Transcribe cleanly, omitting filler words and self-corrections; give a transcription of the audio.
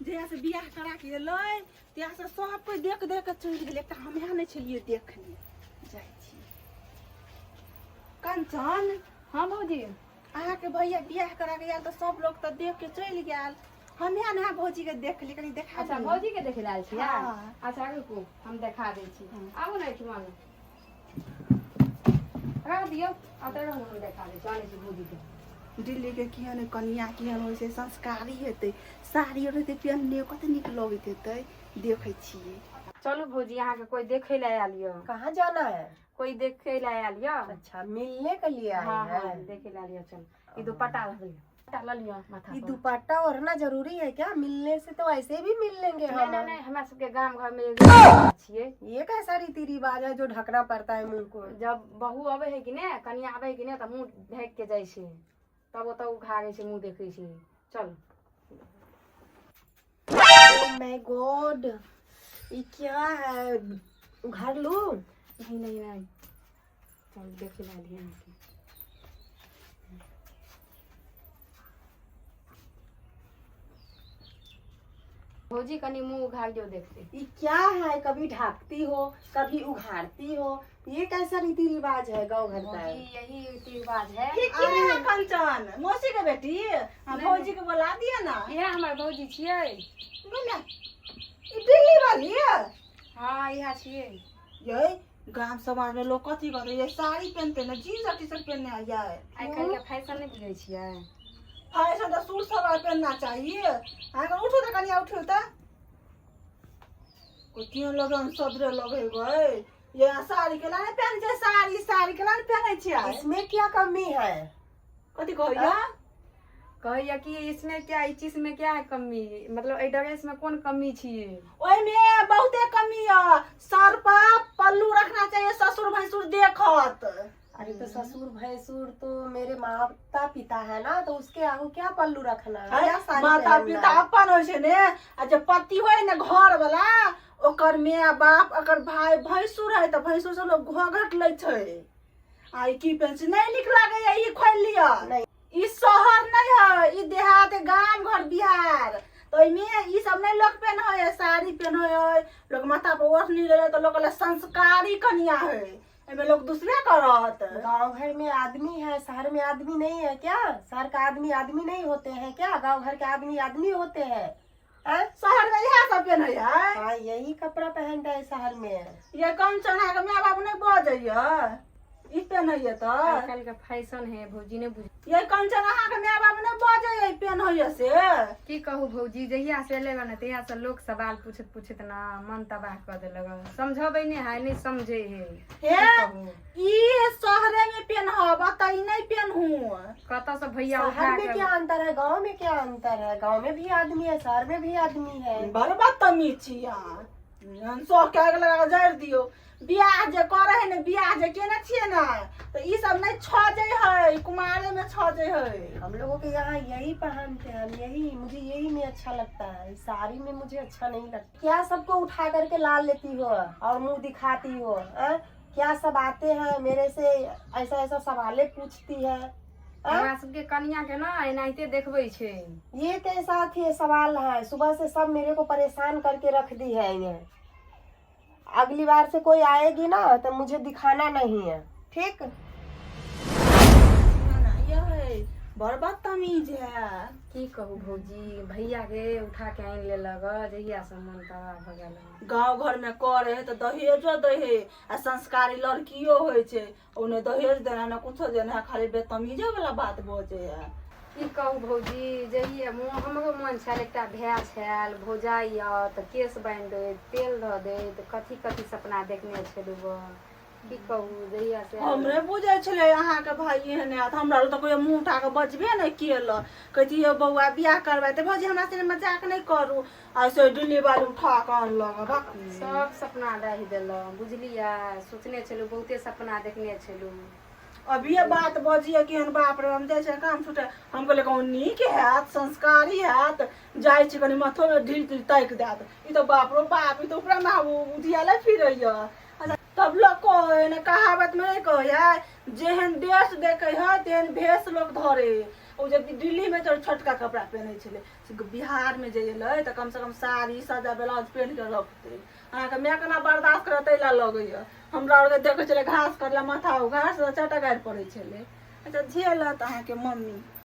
जहियासँ बियाह करा के एलै तहियासँ सब कोइ देख देख के चलि गेलै, एकटा हमे नहि छलियै देखने। जाइ छी। कंचन। हाँ भौजी। अहाँके भैया बियाह करा के आयल तऽ सब लोग तऽ देख के चलि गेल, हमे ने भौजी के देखली, कनि देखा अच्छा दियौ। भौजी के देखे आयल छियै? हाँ। अच्छा रुकू, हम देखा दै छी। हाँ। आबू ने एहिठमा, रह दियौ, ओतऽ रहू, हम देखा दै छी, आनै छी भौजी के। दिल्ली के केहन कनिया केहन होइ छै, संस्कारी हेतै, साड़ी ओढ़ेतै पहिनने, कते नीक लगैत हेतै, देखै छियै। चलू भौजी, अहाँके कोई देखे लए आयल यऽ। कहाँ जाना है? कोई देखे लए आयल यऽ। अच्छा, मिलने के लिए आए? हाँ। हैं। हाँ, देखे लए आयल यऽ। चल, ई दुपट्टा लऽ लिअ, दुपट्टा लऽ लिअ माथा ये पर। दुपट्टा ओढ़ना जरूरी है क्या? मिलने से तो ऐसे भी मिल लेंगे नहीं हम। नहीं नहीं, हमरा सबके गाम घर में एगो रिवाज छियै। ये कैसा रीति रिवाज है जो ढकना पड़ता है मुंह को? जब बहू अबै है कि ने, कनिया आबै है कि ने, तऽ मुँह ढकि के जाइ छै, तब ओतऽ उघारै छै, मुँह देखै छै। चल। My God, ये क्या है? उघाड़ लू? नहीं नहीं नहीं, चल, देखे ला लियै अहाँके। भौजी, कनि मुँह उघारियौ, देखते। ये क्या है? कभी ढाकती हो, कभी उघाड़ती हो, ये कैसा रीति रिवाज है गाँव घर का? भौजी, यही रीति रिवाज है। ठीक है कंचन मौसी के बेटी, हाँ, भौजी के बोला दिया ना। इएह हमर भौजी छियै। ना, ई दिल्ली वाली है? हाँ, इएह छियै। ये गाम समाज में लोग कथी कहते, ये साड़ी पहनते ना जीन्स और टी शर्ट पहनने आई है। आइ काल्हिके फैशन नहि बुझै छियै? फैशन तो सूट सलवार पहनना चाहिए। अहाँके उठू तऽ कनिया, उठू तऽ। कोई केहन लगन सदरे लगे गए। ये साड़ी के लाने पहन छै, साड़ी, साड़ी के लाने पहनै छियै। इसमें क्या कमी है? कथी कहैया? कहैया कि इसमें क्या, ई चीज में क्या है कमी, मतलब एहि ड्रेस में कोन कमी छियै? ओहिमे बहुते कमी यऽ, सर पर पल्लू रखना चाहिए, ससुर भैंसुर देखत। अरे तो ससुर भैंसुर तो मेरे माता पिता है ना, तो उसके आगू क्या पल्लू रखना है, क्या साड़ी माता पहनना पिता है? अपन होइ छै ने, आ जे पति होइ ने घर वाला, ओकर माय बाप, ओकर भाय भैंसुर है, तऽ भैंसुर सब लोग घोघट लै छै। आ ई की पेंशन नहि नीक लागैया, ई खोलि लिअ। नहीं। ई शहर नहीं है, ई देहात है, गाम घर बिहार, तऽ ओहिमे ई सब नहि लोक पेन्है है, साड़ी पेन्है है लोक, माथा पर ओढ़नी लेले तऽ लोक कहलक संस्कारी कनिया है, एहिमे लोक दूसरे करत। गांव घर में आदमी है, शहर में आदमी नहीं है क्या? शहर का आदमी आदमी नहीं होते हैं क्या? गांव घर के आदमी आदमी होते हैं, हैं? शहर में इएह सब पेन्है है? हाँ, यही कपड़ा पहनता है शहर में। ये कम चढ़ा के माय बाप नहि बजैया, ई पेन्हैया तऽ। आइ काल्हिके फैशन है भौजी, नहि बुझ। ये कंचन, अहाँके माय बाप नहि बजैया ई पेन्हैया से? की कहू भौजी, जहिया से एलै ने तहिया से लोक सवाल पूछैत पूछैत ना मन तबाह कऽ देलक। समझबै नहि है, नहि समझै है। हे। की कहू? ई शहरे में पेन्हब, एतऽ ई नहि पेन्हू। कतऽ से भैया शहर उठा में के क्या अंतर है, गांव में क्या अंतर है? गांव में भी आदमी है, शहर में भी आदमी है। बड़ बदतमीज छी अहाँ। सौ के आगि लगा कऽ जारि दियौ। बियाह जे करै है ने, बियाह जे केने छियै ने, तऽ ई सब नहि छजै है, कुमारे में छजै है। हम लोगों के यहाँ यही पहनते हैं, हम यही, मुझे यही में अच्छा लगता है, साड़ी में मुझे अच्छा नहीं लगता। क्या सबको उठा करके ला लेती हो और मुंह दिखाती हो, हैं? क्या सब आते हैं मेरे से ऐसा ऐसा सवाले पूछती है, हैं? हमरा सबके कनिया के ना एनाहिते देखबै छै। ये कैसा थी सवाल है? सुबह से सब मेरे को परेशान करके रख दी है ये। अगली बार से कोई आएगी ना तो मुझे दिखाना नहीं है, ठीक? ये बड़ बदतमीज है। की कहू भौजी, भैया के उठा के आनि लेलक, जहिया से मन तबाह भऽ गेल। गाँव घर में करे है तऽ दहेजो दै है आ संस्कारी लड़कियो होइ छै। ओ ने दहेज देना ने कुछो देना है, खाली बेतमीजे वाला बात बजै है। की कहू भौजी, जहिया हमरो मन छल, एकटा भाय छल, भौजाइ यऽ तऽ केश बान्हि दैत, तेल धऽ दैत, कथी कथी सपना देखने छलहुँ। की कहू, जहिया से हमरे बुझै छलै अहाँके भाई एहन हैत, हमरा तऽ कोइ मुँह उठा कऽ बजबे नहि केलक। कहतियै बौआ बियाह करबै तऽ भौजी हमरा संगे मजाक नहि करू, आ से दिल्ली वाली उठा कऽ अनलक बक। सब सपना डाहि देलक, बुझलियै? सोचने छलहुँ, बहुते सपना देखने छलहुँ। अभिये बात बजियै केहन, बाप रे। हम जाइ छियै काम छुटे, हम कहलियै कहूँ नीक हैत, संस्कारी हैत, जाइ छी कनि माथोमे ढील ढील ताकि देत। ई तऽ बाप रो बाप, ई तऽ उपरामे उधियाले फिरैया। अच्छा, तब लोक कहै ने, कहावत में नहि कहै है, जेहन देश देखै है तेहन भेष लोक धरे। ओ जे दिल्लीमे तऽ छोटका कपड़ा पहिनै छलै, से बिहारमे जे एलै तऽ कमसँ कम साड़ी सादा ब्लाउज पहिन कऽ रखतै। अहाँके माय केना बर्दाश्त करत ताहि लए लगैए। हमरा आरके देखै छलै घास करला माथा उघार, चारिटा गारि पड़ै छलै। अच्छा, झेलत अहाँके मम्मी।